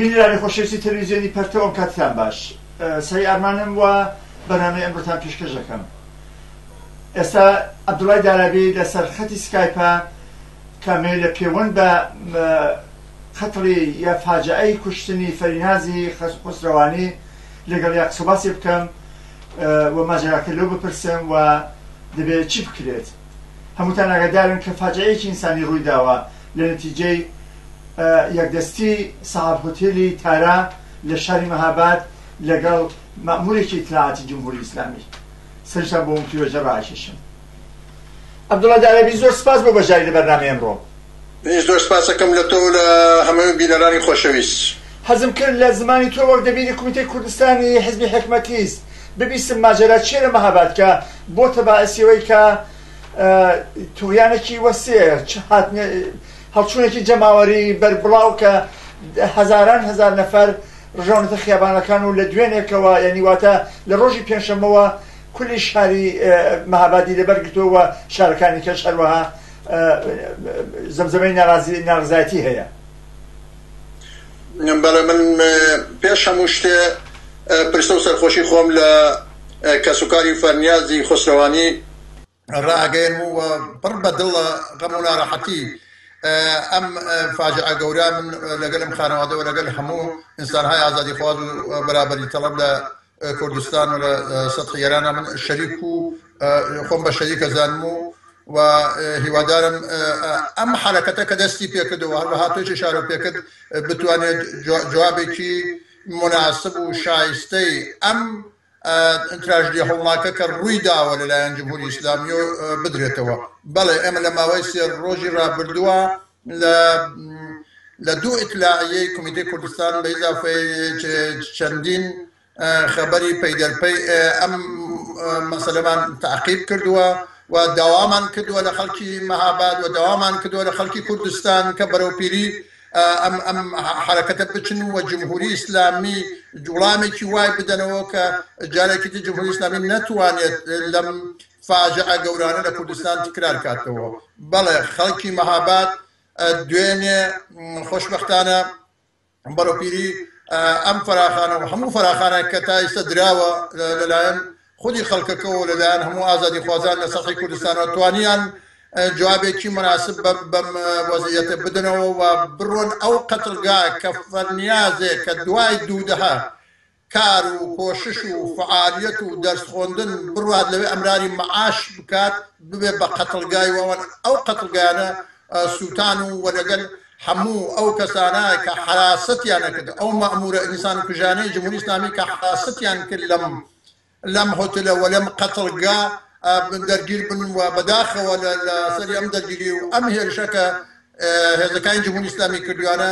بینەرانی خۆشەویستی تەلەویزیۆنی پەرتەو ئەم کاتتان باش. سەعی ئارمانم و بەرنامەی ئەمڕۆتان پێشکەش دەکەم. ئێستا عەبدوڵای دارابی لەسەر خەتی سکایپە کە مێ لە پێوەند بە قەتڵی یا فاجعەی کوشتنی فەرینازی خەسرەوانی لەگەڵ یا قسە باسی بکەم و ماجەراکە لەو بپرسم و دەبێت چی بکرێت. هەمووتان ئاگادارن کە فاجعەیەکی ئینسانی ڕووی داوە لە نەتیجەی یەکدەستی سەحاب هۆتێلی تارا لە شاری مەهاباد لەگەڵ مەئموورێکی ئیتلاعاتی جمهوری ئیسلامی. سەرنجتان بۆ وتووێژە ڕاکێشم. عەبدوڵا دارابی زۆر سپاس بۆ بەشداری لە بەرنامەی ئەمڕۆ. منیش زۆر سپاسەکەم لە تۆ و لە هەموو بینەرانی خۆشەویست. حەزم کرد لە زمانی تۆ وەک دەبیری کومیتەی کوردستانی حیزبی حیکمەتیست ببیستم ماجەرا چیە لە مەهاباد کە بۆتە باعسی ئەوەی کە توغیانێکی وەسێ چ هاتنە هەڵچوونێکی جەماوەری بەربڵاو کە هەزاران هەزار نەفەر ڕژاونەتە خیابانەکان و لە دوێنێکەوە یانی واتە لە ڕۆژی پێنجشەممەوە کولی شاری مەهابادی لەبەر گرتووە و شارەکانی کەش هەروەها زەمزەمەی ناڕەزایەتی هەیە. بەڵێ من پێش هەموو شتێ پرسە و سەرخۆشی خۆم لە کەسوکاری فەرنیازی خۆسرەوانی ڕائەگەیەنم و پڕ بە دڵ غەم و ناڕەحەتی ئەم فاجعە گەورە من لەگەل ئەم خانەوادە و لەگەل هەموو ئینسانهای ئازادیخواز و بەرابەری تەڵەب لە کوردستان و لە سەتحی ئێرانە من شەریک و خۆم بە شەریک ئەزانم و و هیوادارم ئەم حەرەکەتە کە دەستی پێکردەوە هەروەها تۆش ئیشارە پێکرد بتوانێت جوابێکی مناسب و شایستەی ئەم تراژدیە هەوڵناکە کە ڕووی داوە لەلایەن جمهوری ئیسلامیەوە بدرێتەوە. بەڵێ ئێمە لە ماوەی سێ ڕۆژی ڕابردووە لە لە دوو ئیتلاعیەی کۆمیتەی کوردستان بە ئیزافەی چەندین خەبەری پەیدەرپەی ئەم مەسەلەمان تاقیب کردووە و داوامان کردووە لە خەڵکی مەهاباد و داوامان کردووە لە خەڵکی کوردستان کە بەرەوپیری ئەم ئەم حەرەکەتە بچن و جمهوری ئیسلامی وڵامێکی وای بدەنەوە کە جارێکی تر جمهوری ئیسلامی نەتوانێت لەم فاجعە گەورانە لە کوردستان تکرار کاتەوە. بەڵێ خەڵکی مەهاباد دوێنێ خۆشبەختانە بەرەوپیری ئەم فەراخانە و هەموو فەراخانە کە تا ئیستا دراوە لەلایەن خودی خەڵکەکەوە و لەلایەن هەموو ئازادیخوازان لە سەتحی کوردستانەوە توانیان جوابێکی مناسب بەم وەزعیەتە بدەنەوە و بڕۆن ئەو قەتڵگا کە فەرنیازێ کە دوای دوو دەهە کار و کۆشش و فعالیەت و دەرس خۆندن بڕوات لەوێ ئەمراری معاش بکات ببێ بە قەتڵگای و ئەوان ئەو قەتڵگایانە سووتان و وە لەگەل هەموو ئەو کەسانە کە حەراسەتیان ئەکرد ئەو مەئموورە ئینسان کوژانەی جمهوری ئیسلامی کە حەراسەتیان کرد لەم لەم هۆتلە و لەم قەتڵگا دەرگیر بن و بەداخەوە لە سەری ئەم دەرگیری و ئەم هێرشە کە هێزەکانی جمهوری ئیسلامی کردویانە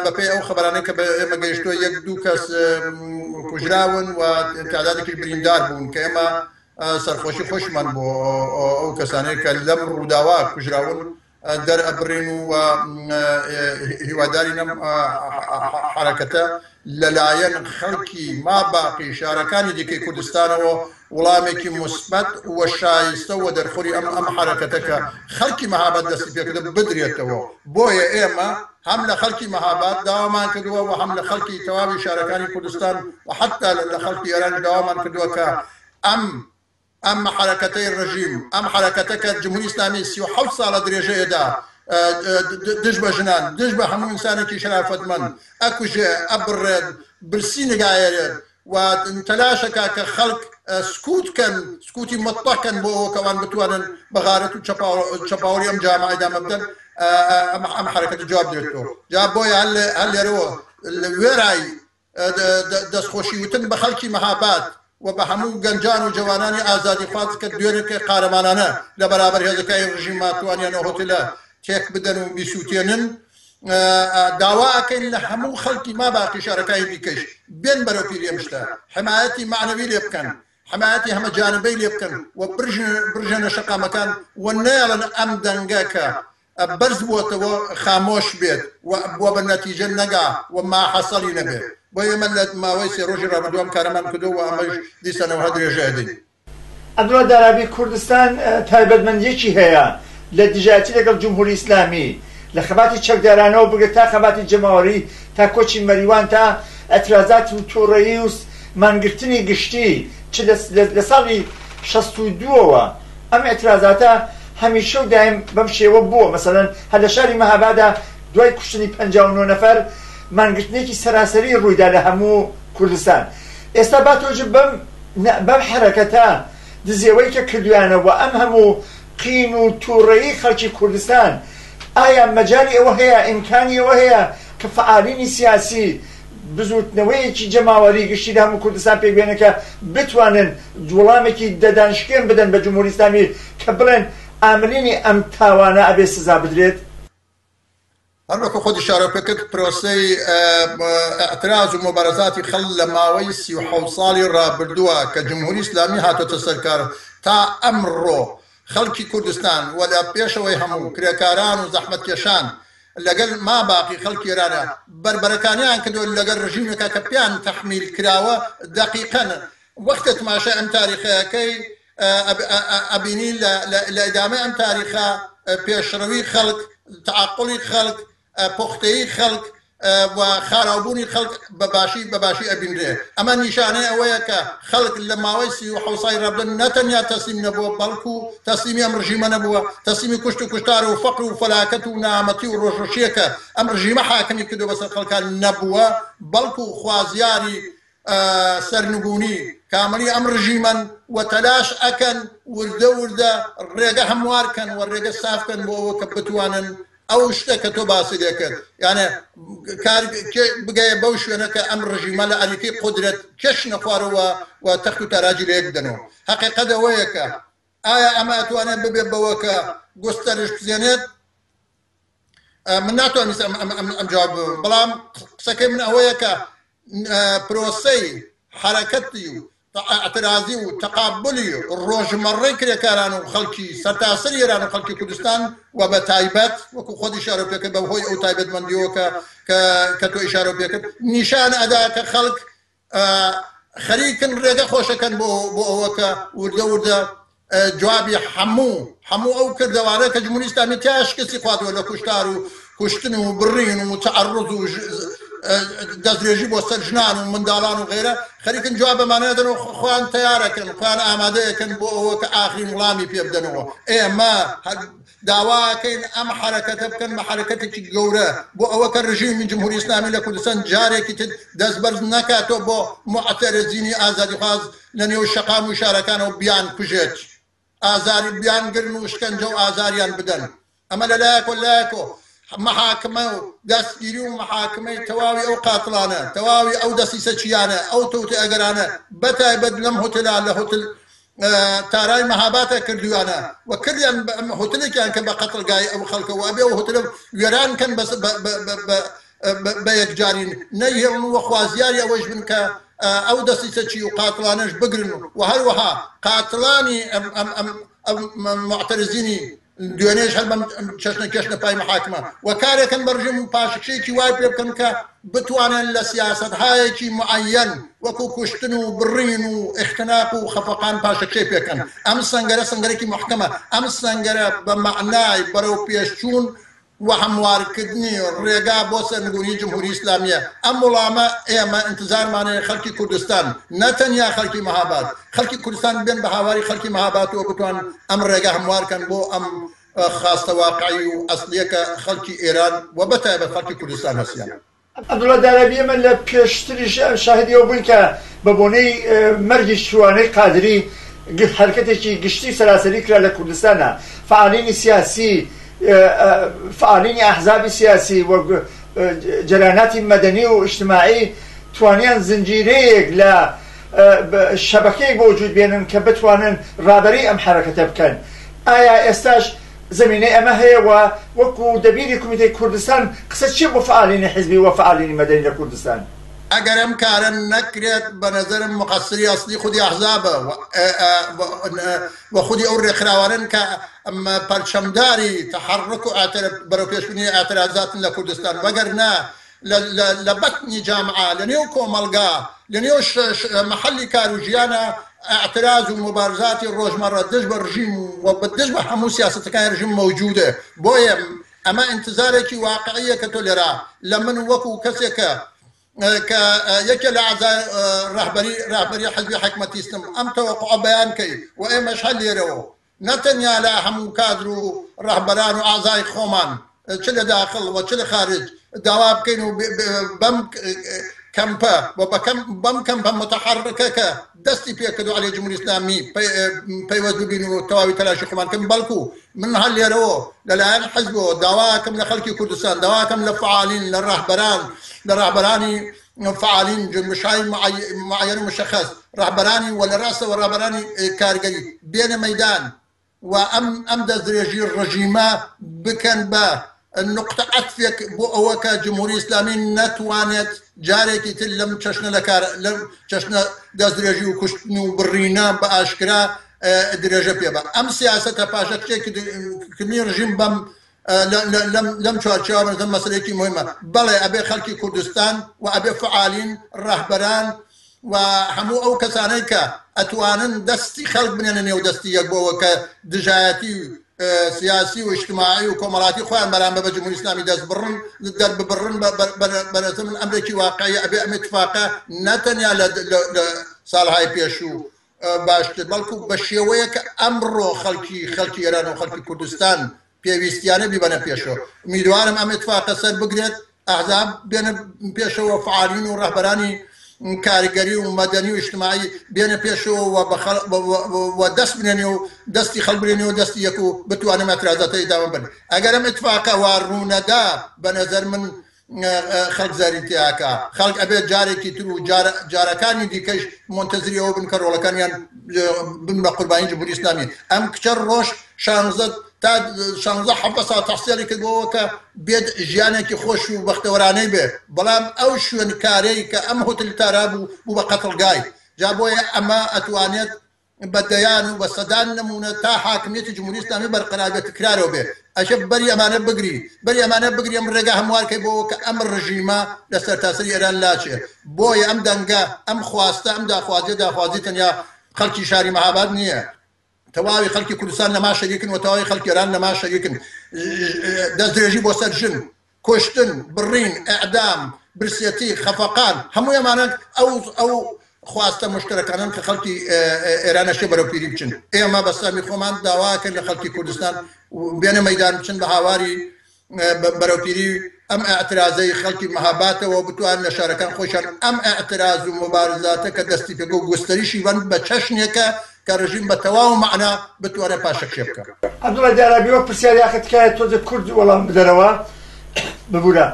بەپێی ئەو خەبەرانەی کە بە ئێمە گەیشتووە یەک دوو کەس کوژراون و تعدادێکیش بریندار بوون کە ئێمە سەرخۆشی خۆشمان بۆ ئەو کەسانەی کە لەم ڕووداوە کوژراون دەرئەبڕین و هیوادارین ئەم حەرەکەتە لەلایەن خەڵکی ما باقی شارەکانی دیکەی کوردستانەوە وڵامێکی موسبەت و شایستە و دەرخۆری ئەم ئەم حەرەکەتە کە خەڵکی مەهاباد دەستی پێکردە بدرێتەوە. بۆیە ئێمە هەم لە خەڵکی مەهاباد داوامان کردووە و هەم لە خەڵکی تەواوی شارەکانی کوردستان و حەتتا لە خەڵکی ئێرانیش داوامان کردووە کە ئەم ئەم حەرەکەتەی ڕژیم، ئەم حەرەکەتە کە جمهوری ئیسلامی 37 ساڵە درێژەی ئەدا دژ بە ژنان، دژ بە هەموو ئینسانێکی شەرافەتمەند، ئەکوژێ، ئەبڕێت، برسی نگایەرێت و تەلاش ئەکا کە خەڵک سکوت کەن، سکوتی مطلق کەن بۆ ئەوە کە ئەوان بتوانن بە غارەت و چەپاوڵی ئەم جامعە ئیدامە بدەن، ئەم حەرەکەتە جواب درێتەوە. جا بۆیە هەر لێرەوە وێرای دەستخۆشی وتن بە خەڵکی مەهاباد و بە هەموو گەنجان و جەوانانی ئازادیخواز کە دوێنێ قارەمانانە لە بەرابەر هێزەکانی ڕژیما توانیان ئەو هۆتێلە تێک بدەن و بیسووتێنن، داوا ئەکەین لە هەموو خەڵکی ما باقی شارەکانی دیکەش بێن بەرەو پیری ئەم شتە، حمایەتی مەعنەوی لێ بکەن، حمایەتی هەمە جانبەی لێ بکەن و بڕژێنە شەقامەکان و نەیەڵن ئەم دەنگە کە بەرز بووەتەوە خامۆش بێت و بۆ بە نەتیجە نەگا و ماحەسەڵی نەبێت. بۆیە ئێمە لە ماوەی سێ ڕۆژی ڕابردوو ئەم کارەمان کردووە و ئەمەش دیسانەوە هەر درێژە ئەدەین. عەبدوڵا دارابی، کوردستان تایبەتمەندییەکی هەیە لە دژایەتی لەگەڵ جمهوری ئیسلامی، لە خەباتی چەکدارانەوە بگرە تا خەباتی جەماوەری، تا کۆچی مەریوان، تا ئیعترازات و توڕەیی و مانگرتنی گشتی، چ لە ساڵی 62ەوە ئەم ئیعترازاتە هەمیشە و دایم بەم شێوە بووە. مەسەلەن هەر لە شاری مەهابادا دوای کوشتنی 59 نەفەر مانگرتنێکی سەراسەری ڕوویدا لە هەموو کوردستان. ئێستا با تۆجب بەم حەرەکەتە دزێوەی کە کردویانە و ئەم هەموو قین و توڕەیی خەڵکی کوردستان، ئایا مەجالی ئەوە هەیە، ئیمکانی ئەوە هەیە کە فەعالینی سیاسی بزووتنەوەیەکی جەماوەری گشتی لە هەموو کوردستان پێک بێنن کە بتوانن وڵامێکی دەدانشکێن بدەن بە جمهوری ئیسلامی کە بڵێن عاملینی ئەم تاوانە ئەبێ سزا بدرێت؟ هەر وەکو خۆت ئیشارەو پێ کرد پرۆسەی ئیعتراز و موبارزاتی خەڵک لە ماوەی 37 ساڵی ڕابردووە کە جمهوری ئیسلامی هاتۆتە سەر کار تا ئەمڕۆ خەڵکی کوردستان و لە پێشەوەی هەموو کرێکاران و زەحمەتکێشان لەگەل ما باقی خەڵکی ئێرانە بەربەرەکانیان کردووە لەگەل ڕژیمێکا کە پێیان تەحمیل کراوە. دەقیقەن وەختێ تماشای ئەم تاریخەکەی ئەبینی لە ئیدامەی ئەم تاریخە پێشڕەوی خەڵک، تەعەقوڵی خەڵک، پوختەیی خەڵک و خاراوبوونی خەڵک بە باشی بە باشی ئەبینرێ. ئەمە نیشانەی ئەوەیە کە خەڵک لە ماوەی 37 ساڵی ڕابردوو نەتەنیا تەسلیم نەبووە، بەڵکو تەسلیمی ئەم ڕژیمە نەبووە، تەسلیمی کوشت و کوشتار و فەقر و فەلاکەت و نەهامەتی و ڕۆژڕەشییە کە ئەم ڕژیمە حاکمی کردووە بەسەر خەڵکا نەبووە، بەڵکو خوازیاری سەرنگونی کامڵی ئەم ڕژیمەن و تەلاش ئەکەن وردە وردە ڕێگە هەموار کەن و ڕێگە ساف کەن بۆ ئەوە کە بتوانن ئەو شتە کە تۆ باسی لێکرد یانێ کار بگەیە بەو شوێنە کە ئەم ڕژیمە لە ئەریکەی قودرەت کێشنە خوارەوە و تەخت و تاراجی لە یەک بدەنەوە. هەقیقەت ئەوەیە کە ئایا ئەمە ئەتوانێت ببێت بەوە کە گوستەرش بزێنێت؟ من ناتوانم ئەم جواب ببم، بەڵام قسەکەی من ئەوەیە کە پرۆسەی حەرەکەتی و ئەعترازی و تەقابلی ڕۆژمەڕەی کرێکاران و خەڵکی سەرتاسەری ئێران و خەڵکی کوردستان و بە تایبەت وەکو خۆت ئیشارە پێکرد بە هۆی ئەو تایبەتمەندیەوە کە کە تۆ ئیشارە پێکرد نیشان ئەدا کە خەڵک خەریکن ڕێگە خۆشەکەن بۆ بۆ ئەوە کە وردە وردە جوابی هەموو هەموو ئەو کردەوانە کە جمهوری ئیسلامی تیا شکستی خواردووە لە کوشتار و کوشتن و بڕین و تەعەڕوز و دەستدرێژی بۆ سەر ژنان و منداڵان و غیرە، خەریکن جواب بەمانە دەن و خۆیان تەیارەکەن، خۆیان ئامادەیەکەن بۆ ئەوە کە ئاخرین وڵامی پێ بدەنەوە. ئێمە داواکەین ئەم حەرەکەتە بکەن بە حەرەکەتێکی گەورە بۆ ئەوە کە ڕژیمی جمهوری ئیسلامی لە کوردستان جارێکی تر دەست بەرز نەکاتەوە بۆ موعتەرزینی ئازادیخواز لە نێو شەقام و شارەکانەوە بیان کوژێت، ئازاری بیانگرن و شکەنجە و ئازاریان بدەن. ئەمە لە لایەکۆ، لایەکۆ محاکمە و دەستگیری و محاکمەی تەواوی ئەو قاتڵانە، تەواوی ئەو دەسیسەچیانە، ئەو تەوتئەگەرانە، بەتایبەت لەم هۆتێلا لە هۆتل تارای مەهاباتە کردویانە و کردیان هۆتلێکیان کە بە قەتڵگای ئەو خەڵکە و ئەبێ ئەو هۆتلە وێران کەن بەس بە یەکجاری نەیهێڵن و خوازیاری ئەوەیش بن کە ئەو دەسیسەچی و قاتڵانەش بگرن و هەروەها قاتڵانی ئەم موعتەرزینی دوێنێش هەر بەم چەشنە کێشنە پای محاکمە و کارێکن بە ڕژێم و پاشەکشەیەکی وای پێ بکەن کە بتوانن لە سیاسەتهایەکی معەیەن وەکو کوشتن و بڕین و ئیختناق و خەفەقان پاشەکشەی پێکەن. ئەم سەنگەرە سەنگەرێکی موحکەمە، ئەم سەنگەرە بە مەعنای بەرەو پێشچوون و هەموارکردنی ڕێگا بۆ سەرنگونی جمهوری ئیسلامیە. ئەم وڵامە ئێمە ئینتزارمان هەیە خەڵکی کوردستان، نە تەنیا خەڵکی مەهاباد، خەڵکی کوردستان بێن بە هاواری خەڵکی مەهاباتەوە بتوان ئەم ڕێگا هەموار کەن بۆ ئەم خاستە واقعی و ئەسڵیە کە خەڵکی ئێران و بە تایبەت خەڵکی کوردستان هەسیان. عەبدوڵا دارابی، ئێمە لە پێشتریش شاهدی ئەوە بووین کە بە بۆنەی مەرگی شوانەی قادری حەرکەتێکی گشتی و سەراسەری کرا لە کوردستانا، فەعالینی سیاسی، فەعالینی ئەحزابی سیاسی و جەراناتی مەدەنی و ئیجتماعی توانیان زنجیرەیەک لە شەبەکەیەک بە وجود بێنن کە بتوانن ڕابەری ئەم حەرەکەتە بکەن. ئایا ئێستاش زەمینەی ئەمە هەیە و وەکو دەبیری کومیتەی کوردستان قسە چیە بۆ فەعالینی حیزبی و فەعالینی مەدەنی لە کوردستان؟ ئەگەر ئەم کارە نەکرێت بە نەزەرم مقەسری ئەسڵی خودی ئەحزابە و خودی ئەو ڕێکخراوانەن کە پەرچەمداری تەحەڕوک و بەرەوپێشبردنی ئیعترازاتن لە کوردستان، وەگەرنا لە بەتنی جامعە، لە نێو کۆمەڵگا، لە نێو مەحەلی کار و ژیانە ئیعتراز و موبارزاتی ڕۆژمەڕە دژ بە ڕژیم و دژ بە هەموو سیاسەتەکانی ڕژیم مەوجودە. بۆیە ئەمە ئینتزارێکی واقعیە کە تۆ لێرە لە من وەکو کەسێک کە کە یەکێ لە ئەعزای ڕەهبەری ڕەهبەری حزبی حکمەتیستم ئەم تەوەقوعە بەیان کەی و ئێمەش هەر لێرەوە نە تەنیا لە هەموو کادر و ڕەهبەران و ئەعزای خۆمان چ لە داخڵ و چ لە خارج داوا بکەین و بەم کەمپە و بەم کەمپە متحرکە کە دەستی پێکردو عەلەی جمهوری ئیسلامی پەیوەست ببین و تەواوی تەلاشی خۆمان کەم، بەڵکو من هەر لێرەوە لەلایەن حزبەوە داواکەم لە خەڵکی کوردستان، داواکەم لە فعالین، لە ڕەهبەران، لە ڕەهبەرانی فعالین جنبشای معین و مشخص، ڕەهبەرانی و لە ڕاستەوە ڕەهبەرانی کارگەری بێنە مەیدان و ئەم ئەم دەستدرێژی ڕژیمە بکەن بە نوقتە عەتفێک بۆ ئەوە کە جمهوری ئیسلامی نەتوانێت جارێکی تر لەم چەشنە لە کار لەم چەشنە دەستدرێژی و کوشتن و بڕینە بە ئاشکرا درێژە پێ بە ئەم سیاسەتە پاشەکشێکردنی ڕژیم بەم لەم چوارچێوە بەنظر مەسەلەیەکی مهمە. بەڵێ ئەبێ خەڵکی کوردستان و ئەبێ فعالین، ڕەهبەران و هەموو ئەو کەسانەی کە ئەتوانن دەستی خەڵک بنێنە نێو دەستی یەک بۆ ئەوە کە دژایەتی سیاسی و ئیجتماعی و کۆمەڵاتی خۆیان بەرامبەر بە جمهوری ئیسلامی دەست بڕن دەرببڕن بەنظر من ئەمرێکی واقعیە. ئەبێ ئەم اتفاقە نەتەنیا لە ساڵهای پێشوو باشتر بەڵکو بە شێوەیە کە ئەمڕۆ خەڵکی خەڵکی ئێران و خەڵکی کوردستان پێویستیانە بیبەنە پێشەوە. ئومیدوارم ئەم ئیتفاقە سەر بگرێت، ئەحزاب بێنە پێشەوە، فعالین و ڕەهبەرانی کاریگەری و مەدەنی و ئیجتماعی بێنە پێشەوە و دەست بنێنێ و دەستی خەڵک بنێنێ و دەستی یەک و بتوانم ئەترازاتە ئیدامە بن. ئەگەر ئەم ئیتفاقە وا ڕوونەدا بە نەزەر من خەڵک زاری تیاکا، خەڵک ئەبێت جارێکی تر و جارەکانی دیکەش مۆنتەزری ئەوە بن کە ڕۆڵەکانیان بن بە قوربانی جمهوری ئیسلامی. ئەم کچە ڕۆژ شانزە تا شانزە حەڤدە ساڵ تەحسیلی کرد بۆەوە کە بێت ژیانێکی خۆش و بەختەوەرانەی بێ، بەڵام ئەو شوێنکارەی کە ئەم هۆتل تارا بوو بوو بە قەتڵگای. جا بۆیە ئەمە ئەتوانێت بە دەیان و بە سەدان نموونە تا حاکمیەتی جمهوری ئیسلامی بەرقەرار بێت تکرارەوە بێ. ئەشێ بەری ئەمانە بگری، بەری ئەمانە بگری، ئەم ڕێگا هەموار کەی بۆ ئەوە کە ئەم ڕژیمە لە سەرتاسەری ئێران لاچێ. بۆیە ئەم دەنگە، ئەم خواستە، ئەم داخوازیە داخوازی تەنیا خەڵکی شاری مەهاباد نییە. تەواوی خەڵکی کوردستان لەما شەریکن و تەواوی خەڵکی ئێران لەما شەریکن. دەستدرێژی بۆ سەر ژن، کوشتن، بڕین، ئیعدام، برسێتی، خەفەقان، هەمووی ئەمانە ئەو ئەو خواستە موشتەرەکانەن کە خەڵکی ئێران ئەشێ بەرەو پیری بچن. ئێمە بە سەهمی خۆمان داوا ئەکەین لە خەڵکی کوردستان بێنە مەیدان بچن بە هاواری بەرەو پیری ئەم ئیعترازەی خەڵکی مەهاباتەوە بتوانن لە شارەکان خۆشیان ئەم ئیعتراز و موبارزاتە کە دەستی پێکرد و گوستەریشی بەن بە چەشنێکە کە ڕژیم بە تەواو مەعنا بتوانێت پاشەکشێ بکا. عەبدوڵای دارابی وەک پرسیاری ئاخر تکایە تۆزێک کورت وەڵام بدەرەوە ببورە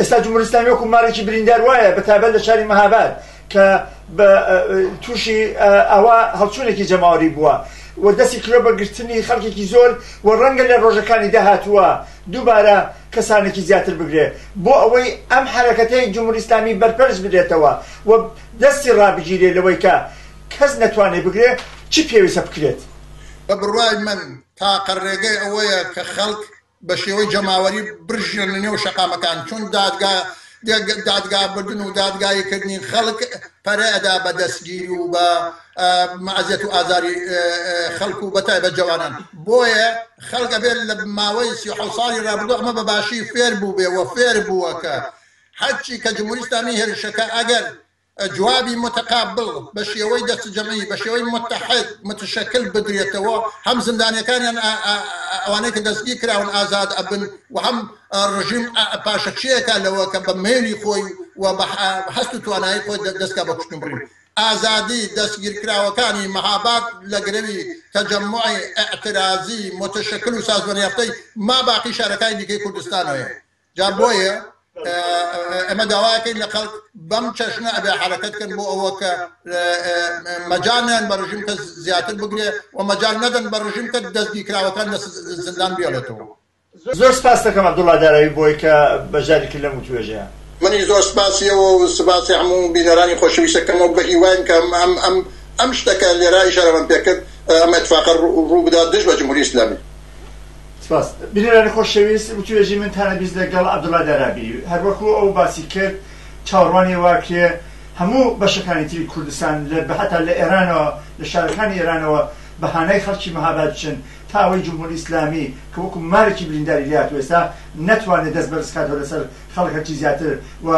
ئێستا جمهوری ئیسلامی وەکو مارێکی بریندار وایە بە تایبەت لە شاری مەهاباد کە بە تووشی ئاوا هەڵچوونێکی جەماوەری بووە و دەستی کردوە بە گرتنی خەڵکێکی زۆر و ڕەنگە لە ڕۆژەکانی داهاتووە دووبارە کەسانێکی زیاتر بگرێ بۆ ئەوەی ئەم حەرەکەتەی جمهوری ئیسلامی بەرپەرچ بدرێتەوە و دەستی ڕابگیرێ لەوەی کە کەس نەتوانێ بگرێ چ پێویستە بکرێت؟ بە بڕوای من تاقە ڕێگەی ئەوەیە کە خەڵک بە شێوەی جەماوەری بڕژێنە نێو شەقامەکان، چون دادگا دادگا بردن و دادگایی کردنی خەڵک پەرە ئەدا بە دەستگیری و بە ئەزیەت و ئازاری خەڵک و بەتایبەت جەوانان. بۆیە خەڵک ئەبێت لە ماوەی 37 ساڵی ڕابردوو ئەمە بە باشی فێر بووبێ و فێر بووە کە هەرچی کە جمهوری ئیسلامی هێرشەکە ئەگەر جوابی متقابل بە شێوەی دەستەجەمعی، بە شێوەی متحد، متشکل بدرێتەوە، هەم زیندانیەکانیان ئەوانەی کە دەستگیر کراون ئازاد ئەبن و هەم ڕژیم پاشەکشێ ئەکا لەوە کە بە مەیلی خۆی و بە هەست و توانایی خۆی دەست کا بە کوشتن و بڕین. ئازادی دەستگیرکراوەکانی مەهاباد لە گرەوی تەجەموعی ئیعترازی متشکل و سازمانیافتەی ما باقی شارەکانی دیکەی کوردستانەوەیە. جا بۆیە ئێمە داواکەین لە خەڵک بەم چەشنە ئەبێ حرەکەت کەن بۆ ئەوە کە مەجال نەن بە ڕژیم کە زیاتر بگرێ و مەجال نەدەن بە ڕژیم کە دەستگیرکراوەکان لە زیندان بێڵێتەوە. زۆر سپاست دەکەم عەبدوڵا دارایی بۆی کە بەشداری کرد لەم وتوێژەیە. منیش زۆر سپاسی ئێوە و سپاسی هەموو بینەرانی خۆشەویست دەکەم و بەهیواین کە ئەم ئەم ئەم شتە کە لێرە ئیشارەمان پێکرد ئەم ئیتفاقە ڕوو بدات دژ بە جمهوری ئیسلامی. سپاس. بینەرانی خۆشەویست وتوێژی من تانە بیست لە گەڵ عەبدوڵا دارابی هەر وەکو ئەو باسی کرد چاوەڕوانی واکرێ هەموو بەشەکانی تری کوردستان لە هەتا لە ئێرانەوە لە شارەکانی ئێرانەوە بە هانای خەڵکی مەهاباد بچن تا ئەوەی جمهوری ئیسلامی کە وەکوو مارێکی برینداری لێهاتوو ئێستا نەتوانێت دەست بەرز کاتەوە لەسەر خەڵک هەرچی زیاتر و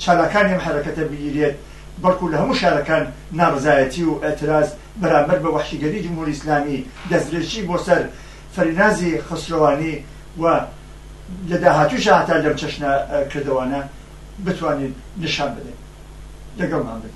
چالاکانی ئەم حەرەکەتە بگیرێت بەڵکوو لە هەموو شارەکان ناڕەزایەتی و ئیعتراز بەرامبەر بە وەحشیگەری جمهوری ئیسلامی دەستدرێژی بۆ سەر فەرینازی خەسرەوانی و لە داهاتووشا هەتا لەم چەشنە کردەوانە بتوانین نیشان بدەین. لەگەڵمان بن.